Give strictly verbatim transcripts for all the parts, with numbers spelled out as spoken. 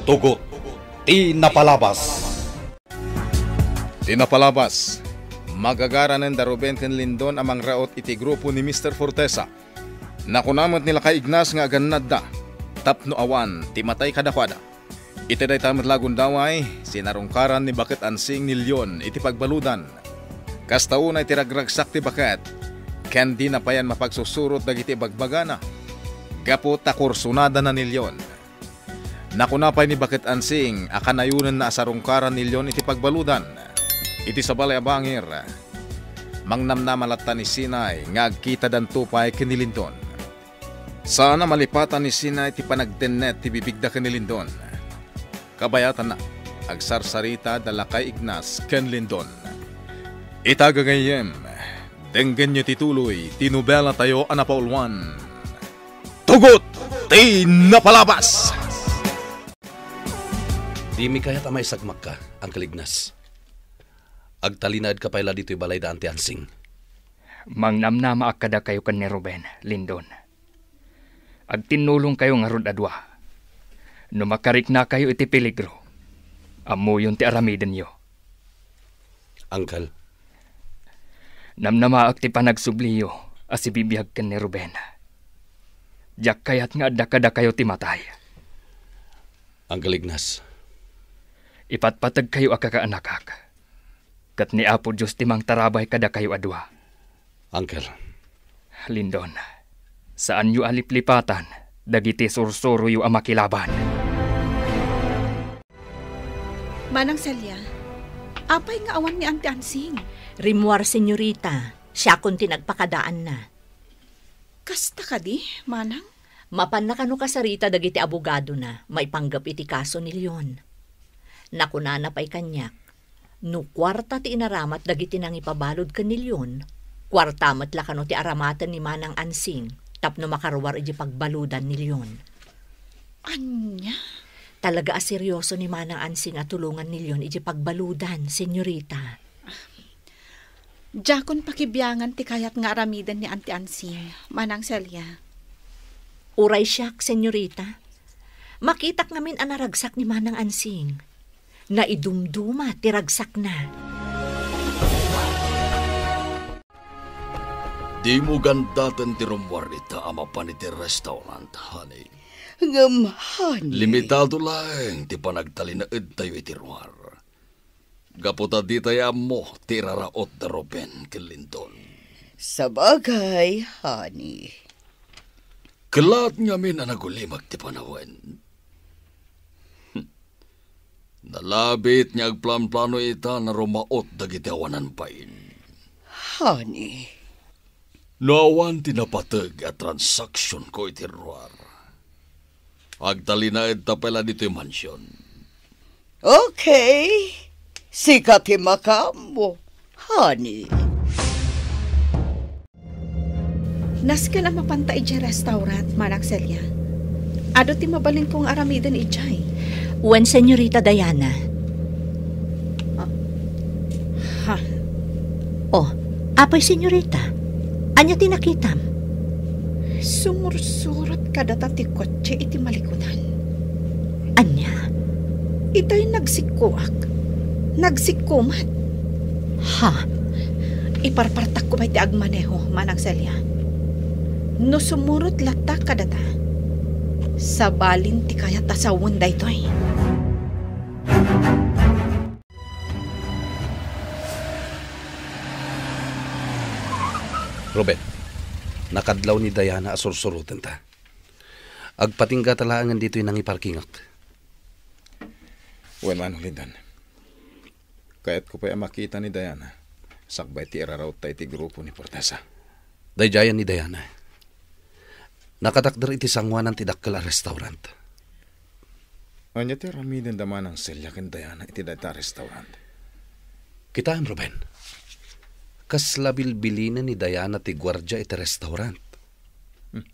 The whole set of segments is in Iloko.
Tugot ti napalabas. Ti napalabas, magagaranen da Ruben ken Lindon a mangraot iti grupo ni Mister Fortesa. Nakuna met ni Lakay Ignas nga agannadda tapno awan ti matay kadakuada. Iti dayta met la a gundaway, sinarungkaran ni Baket Ansing ni Leon iti pagbaludan. Kasta unay ti ragragsak ti baket, ken dina payen mapagsusurot dagiti ibagbagana, gapu ta kursunadana ni Leon. Nakuna pay ni Baket Ansing a kanayonenna a sarungkaran ni Leon iti pagbaludan. Iti sabali a bangir, mangnamnama latta ni Sinay nga agkitadanto pay ken ni Lindon. Saan a malipatan ni Sinay ti panagtennet ti bibigda ken ni Lindon. Kabayatanna, agsarsarita da Lakay Ignas ken Lindon. Ita gagayyem, denggenyo ti tuloy ti nobela tayo a napauluan, Tugot ti Napalabas! Dimi kayat a maisagmakka, Uncle Ignas. Agtalinaedka pay la ditoy balay da Auntie Ansing. Mangnamnamaak kadakayo ken ni Ruben, Lindon. Agtinnulongkayo ngarud a dua. No makariknakayo iti peligro, ammoyon ti aramidenyo. Uncle. Namnamaak ti panagsubliyo a sibibiag ken ni Ruben. Diak kayat nga adda kadakayo ti matay. Uncle Ignas. Ipatpategkayo a kakaanakak. Ket ni Apo Dios ti mangtarabay kadakayo a dua. Uncle. Lindon, saanyo a liplipatan dagiti sursuroyo a makilaban. Manang Celia, apay nga awan ni Auntie Ansing? Rimmuar, senyorita. Siakon ti nagpakadaanna. Kasta kadi, Manang? Mapanna kano kasarita dagiti abogadona maipanggep iti kaso ni Leon. Nakunana pay kaniak, no kuarta ti inaramat dagiti nangipabalud ken ni Leon, kuarta met la kano ti aramaten ni Manang Ansing tapno makaruar iti pagbaludan ni Leon. Ania? Talaga a serioso ni Manang Ansing a tulongan ni Leon iti pagbaludan, senyorita. Diakon pakibiangan ti kayat nga aramiden ni Auntie Ansing, Manang Celia. Uray siak, senyorita. Makitak ngamin a naragsak ni Manang Ansing. Naidumduma ti ragsakna. Dimo gandaten ti rummuar ita a mapan iti restaurant, honey. Ngem, honey. Limitado laeng ti panagtalinaedtayo iti ruar. Gapu ta ditay ammo ti iraraot da Ruben ken Lindon. Sabagay, honey. Kellaat ngamin a nagulimek ti panawen. Nalabit nga agplanplano ita a rumaot dagiti awanan bain. Honey. No awan ti napateg a transaksionko iti ruar, agtalinaedta pay la ditoy mansion. Okay. Sika ti makaammo, honey. Nasken a mapanta idiay restaurant, Manang Celia. Adu ti mabalinko nga aramiden idiay. Wen, Senyorita Diana. Ah. Ha? Oh, apay, Senyorita? Ania ti nakitam? Sumursurot kadata ti kotse iti malikudan. Ania? Itay nagsikkoak. Nagsikko met. Ha? Iparpartakko pay ti agmaneho, Manang Celia. No sumurot latta kadata, sabalin ti kayat a sawen daytoy. Ruben, nakadlaw ni Diana a sursurotenta. Agpatinggata laengen ditoy nangiparkingak. Wen, Manong Lindon. Kayatko pay a makita ni Diana sakbay ti iraraotta iti grupo ni Fortesa. Daydiayen ni Diana. Nakatakder iti sangoanan ti dakkel a restaurant. Ania ti aramiden da Manang Celia ken Diana iti dayta a restaurant? Kitaem, Ruben. Kasla bilbilinen ni Diana ti guardia iti restaurant. Hmm.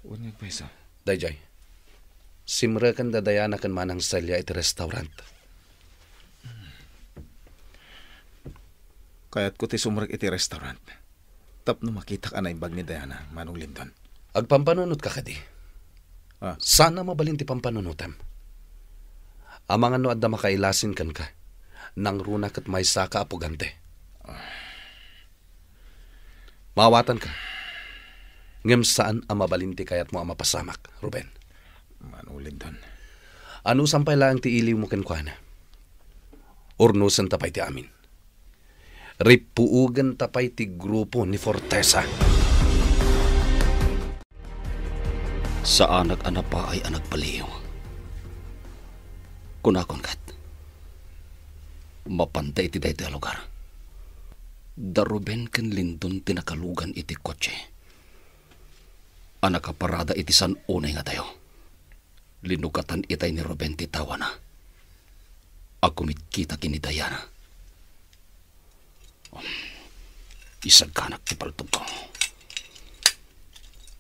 Wen nga agpayso. Daydiay. Simreken da Diana ken Manang Celia iti restaurant. Kayatko ti sumrek iti restaurant. Tapno makitak a naimbag ni Diana, Manong Lindon. Agpampanunotka kadi? Ah. Saan a mabalin ti pampanunotem. Amangan no adda makailasin kenka, nangruna ket maysaka a pugante. Maawatanka, ngem saan a mabalin ti kayatmo a mapasamak, Ruben. Manong Lindon. Anusan pay laeng ti iliwmo kenkuana. Urnusenta pay ti amin. Rippuogenta pay ti grupo ni Fortesa. Saanak a napaay a nagbaliw. Kunakon ket, mapanda iti daytoy a lugar. Da Ruben ken Lindon ti nakalugan iti kotse a nakaparada iti san unay nga dayo. Linugatan itay ni Ruben ti tawana a kumitkita ken ni Diana. Isaganak ti paltogko.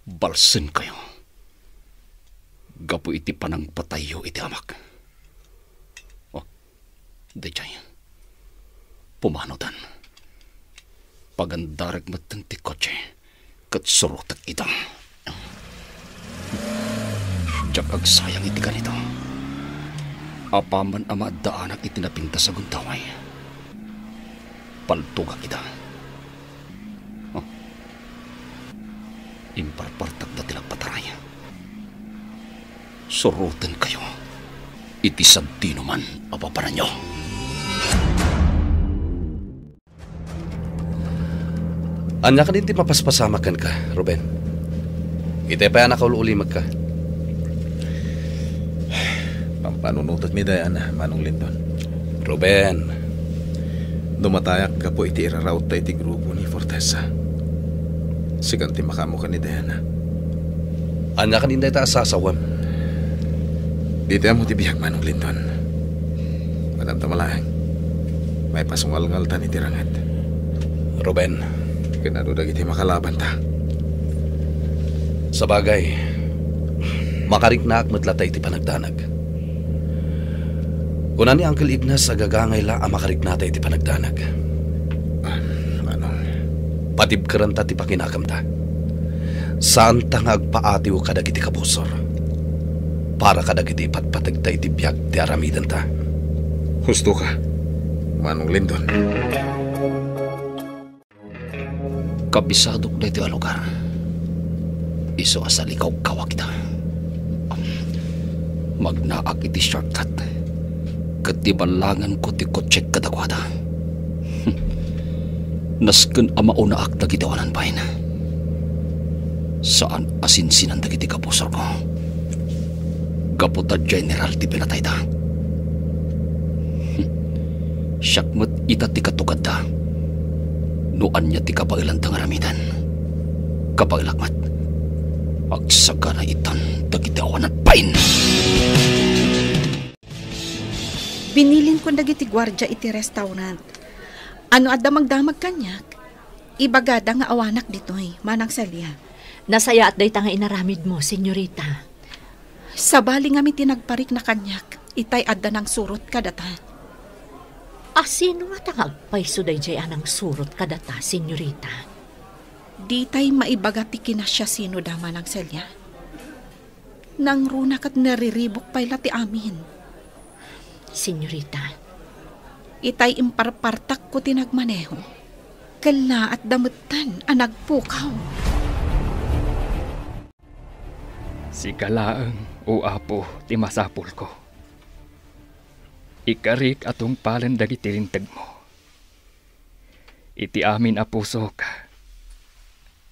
Balsenkayo gapu iti panangpatayyo iti amak. Oh, daydiay. Pumanotan. Pagandarek metten ti kotse ket surotek ida. Diak agsayang iti kanito. Apaman a maaddaanak iti napintas a gundaway, paltogak ida. Oh. Imparpartakda ti nagpataray. Surotenkayo iti sadinoman a papananyo. Ania kadin ti mapaspasamak kenka, Ruben? Itay pay a nakaul-ulimekka. Pampanunotek ni Diana, Manong Lindon. Ruben. Dumatayak gapu iti irarautta iti grupo ni Fortesa. Sikan ti makaammo ken ni Diana. Ania kadin dayta a sasawem? Ditoy ammo ti biag, Manong Lindon. Madamdama laeng. Maipasungalngaltan iti ranget. Ruben. Ken adu dagiti makalabanta? Sabagay, makariknaak met latta iti panagdanag. Kuna ni Uncle Ignas a gagangay la a makariknata iti panagdanag. Ah, Manong. Patibkerenta ti pakinakemta. Saanta nga agpaatiw kadagiti kabusor para kadagiti ipatpategta iti biag ti aramidenta. Husto ka, Manong Lindon. Kabisadok daytoy a lugar. Isu a salikawkawak ida. Magnaak iti shortcut ket iballanganko ti kotsek kadakuada. Nasken a maunaak dagiti awanan bain. Saan a sinsinan dagiti kabusorko. Gapu ta general ti pinatayda. Siak met ita ti katugadda. No ania ti kabaelanda nga aramiden, kabaelak met. Agsagana itan dagiti awanan bain. Binilinko dagiti guardia iti restaurant. Ano adda magdamag kaniak? Ibagada nga awanak ditoy, Manang Celia. Nasayaat dayta nga inaramidmo, senyorita. Sabali ngamin ti nagparikna kaniak, itay adda nangsurot kadata. A sino ngata nga agpayso daydiay a nangsurot kadata, senyorita? Ditay maibaga ti kinasiasinoda, Manang Celia. Nangruna ket nariribuk pay la ti amin. Senyorita. Itay imparpartakko ti nagmaneho. Kellaatda metten a nagpukaw. Sika laeng, O Apo, ti masapulko. Ikarik a tungpalen dagiti lintegmo. Iti amin a pusok,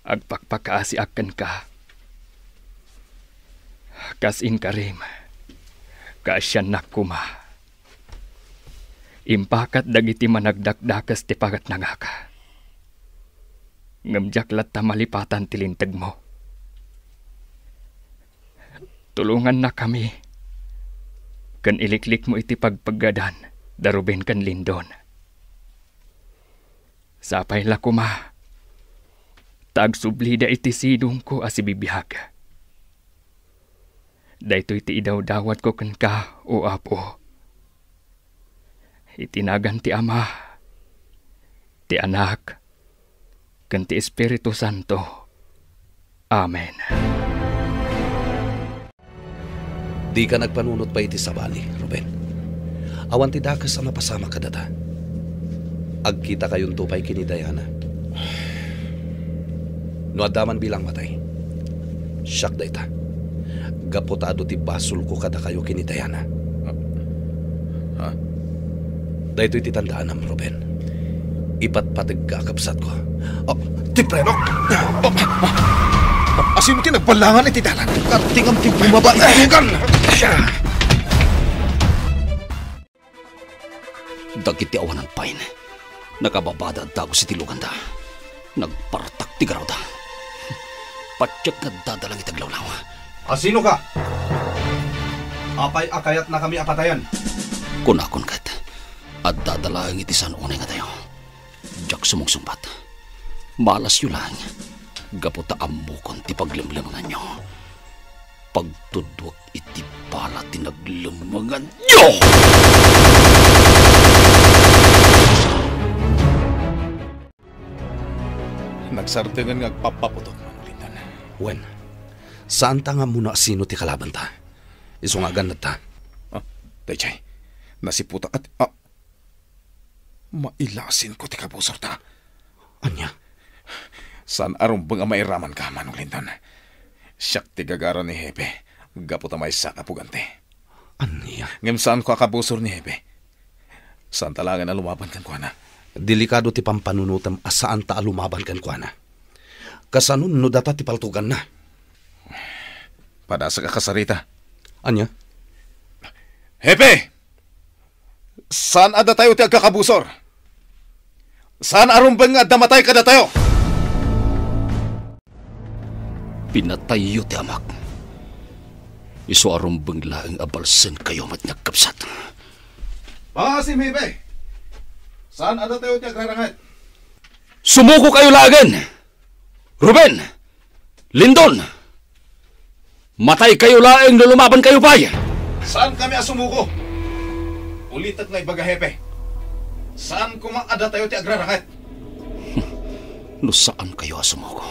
agpakpakaasiak kenka. Kas inkarim, kaasiannak koma. Impakat dagiti managdakdakes ti pakatnangak. Ngem diak latta malipatan ti lintegmo. Tulongannakami ken iliklikmo iti pagpaggadan da Ruben ken Lindon. Sapay la koma ta agsublida iti sidongko a sibibiag. Daytoy ti idawdawatko kenka, O Apo. Iti nagan ti Ama, ti Anak, ken ti Espiritu Santo. Amen. Dika nagpanunot pay iti sabali, Ruben. Awan ti dakes a mapasamak kadata. Agkitakayonto pay ken ni Diana. No adda man bilang matay, siak dayta. Gapu ta adu ti basolko kadakayo ken ni Diana. Ha? Daytoy ti tandaanam, Ruben. Ipatpategka a kabsatko. Ah, ti preno! Ah, asino ti nagballangan iti dalan? Kartingam ti bumaba iti lugan! Dagiti awanan pay, nakababada a dagus iti luganda. Nagpartak ti garawda. Patiek nga addada lang iti aglawlaw. Asinoka? Apay a kayatnakami a patayen? Kunakon ket, addada laeng iti saan unay nga dayo. Diak sumungsungbat. Malasyo laeng, gapu ta ammokon ti paglemlemenganyo. Pagtudduak iti bala ti naglemmenganyo! Nagsardengen nga agpappaputok, Manong Lindon. Wen, saanta nga ammona asino ti kalabanta. Isu nga agannadta. Ah, daydiay. Nasiputak at, ah, mailasinko ti kabusorta. Ania? Saan a rumbeng a mairamanka, Manong Lindon. Siak ti gagara ni Hepe, gapu ta maysa ka pugante. Ania? Ngem saanko a kabusor ni Hepe. Saanta laengen a lumaban kenkuana. Delikado ti pampanunotem a saanta a lumaban kenkuana. Kasano no data ti paltuganna? Padasak a kasarita. Ania? Hepe! Saan a datayo ti agkakabusor? Saan a rumbeng nga adda matay kadatayo? Pinatayyo ti amak. Isu a rumbeng laeng a balsenkayo met nga agkabsat. Pangaasim, Hepe! Saan a datayo ti agraranget? Sumukokayo laengen! Ruben! Lindon! Mataykayo laeng no lumabankayo pay! Saankami a sumuko? Ulitek nga ibaga, Hepe. Saan koma a datayo ti agraranget. No saankayo a sumuko,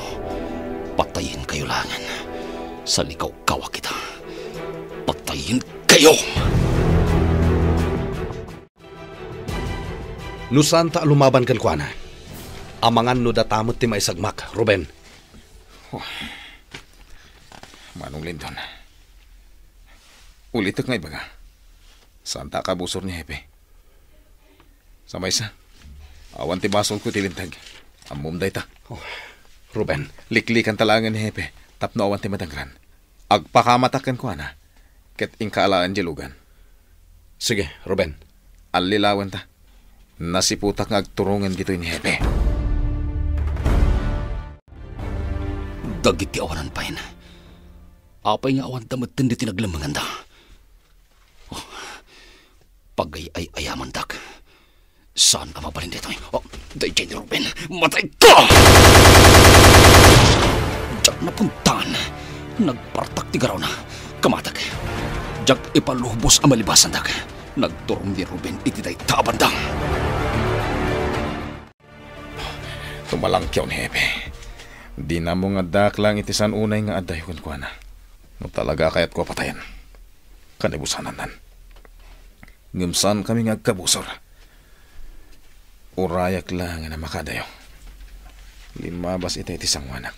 patayenkayo laengen. Salikawkawak ita. Patayenkayo! No saanta a lumaban kenkuana, amangan no data met ti maisagmak, Ruben. Oh. Manong Lindon, ulitek nga ibaga, saanta a kabusor ni Hepe. Sa maysa, awan ti basolko iti linteg. Ammom dayta. Oh, Ruben. Liklikanta laengen ni Hepe tapno awan ti madangran. Agpakamatak kenkuana, ket inka alaen diay lugan. Sige, Ruben. Allilawenta. Nasiputak nga agturongen ditoy ni Hepe. Dagiti awanan pay, apay nga awanda metten ditoy naglemmenganda? Oh, pagay-ay-ayamandak. Saan a mabalin daytoy? Oh, daydiay ni Ruben. Matayka! Diak napuntaan. Nagpartak ti garawna. Kamatek. Diak ipalubos a malibasandak. Nagturong ni Ruben iti dayta a banda. Tumalangkiw ni Hepe. Dinammo nga addaak laeng iti saan unay nga addayo kenkuana. No talaga a kayatko a patayen, kanibusanannan. Ngem saankami nga agkabusor. Urayak laengen a makadayo. Limmabas itay ti sangoanak.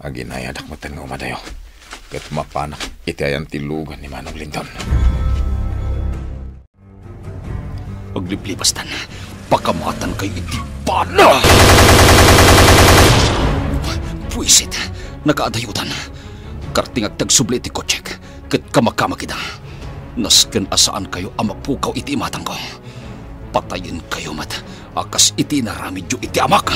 Aginayadak metten nga umadayo. Ket mapanak iti ayan ti lugan ni Manong Lindon. Agliblibastan, pakamatankay iti bala! Buisit, nakaadayotan. Kartingak ti agsubli iti kotsek, ket kamakamak ida. Nasken a saankayo a mapukaw iti imatangko. Patayenkayo met a kas iti inaramidyo iti amak.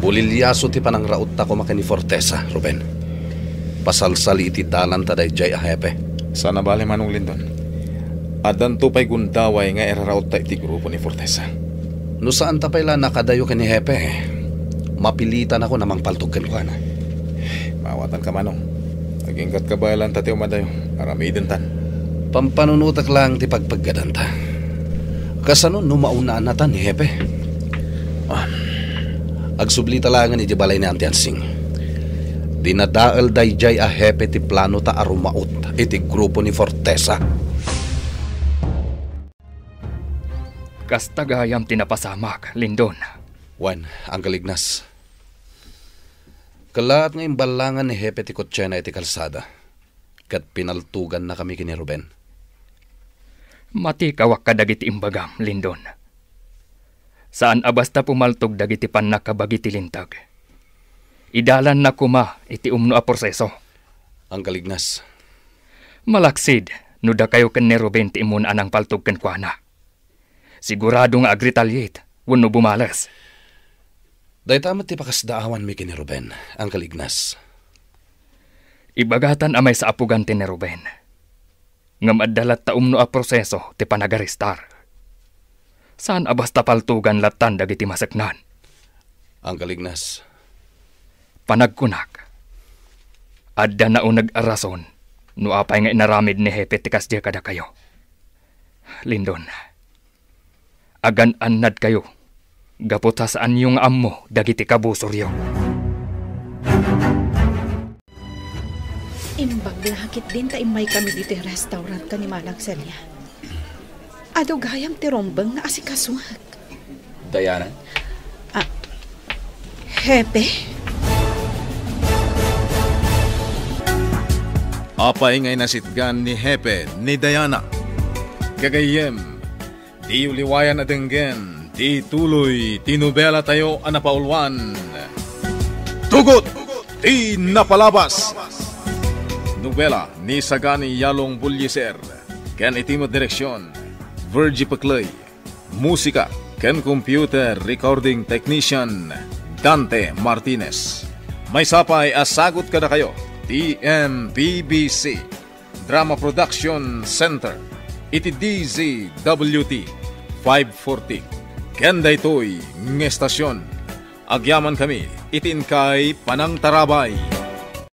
Buliliaso ti panangraotta koma ken ni Fortesa, Ruben. Pasalsali iti dalan ta daydiay a hepe. Saan a bale, Manong Lindon. Addanto pay gundaway nga iraraotta iti grupo ni Fortesa. No saanta pay la nakadayo ken ni Hepe, mapilitanakon a mangpaltog kenkuana. Maawatanka, Manong. Aginggatka baelanta ti umadayo. Aramidentan. Pampanunotek laeng ti pagpeggadanta. Kasano no maunanatan ni Hepe? Ah, agsublita laengen idiay balay ni Auntie Ansing. Dinadael daydiay a hepe ti planota a rumaut iti grupo ni Fortesa. Kasta gayam ti napasamak, Lindon. Wen, Uncle Ignas. Kellaat nga imballangan ni Hepe ti kotsena iti kalsada, ket pinaltogannakami ken ni Ruben. Matikawak kadagiti imbagam, Lindon. Saan a basta pumaltog dagiti pannakabagi ti linteg. Idalanna koma iti umno a proseso. Uncle Ignas. Malaksid no dakayo ken ni Ruben ti immuna a nangpaltog kenkuana. Sigurado nga agretaliate wenno bumales. Dayta met ti pakasdaawanmi ken ni Ruben, Uncle Ignas. Ibagatan a maysa a pugan ti ni Ruben. Ngem adda latta umno a proseso ti panagaristar. Saan a basta paltogan lattan dagiti maseknan. Uncle Ignas. Panagkunak, adda nauneg a rason no apay nga inaramid ni Hepe ti kasdiay kadakayo. Lindon, agan-annadkayo gapu ta saanyo nga ammo dagiti kabusoryo. Imbag la ketdin ta immaykami ditoy restaurant ken ni Manang Celia. Adu gayam ti rumbeng nga asikasuek. Diana? Ah, Hepe? Apay nga inasitgan ni Hepe ni Diana? Gagayyem, diyo liwayan a denggen ti tuloy ti nobelatayo a napauluan, Tugot ti Napalabas. Nobela ni Sagani Yalong Bullieser ken iti met direksion, Virgie Pecley. Musika ken computer recording technician, Dante Martinez. Maysa pay a sagut kadakayo ti M P B C Drama Production Center iti D Z W T five forty. Ken daytoy nga estasion, agyamankami iti inkay panangtarabay.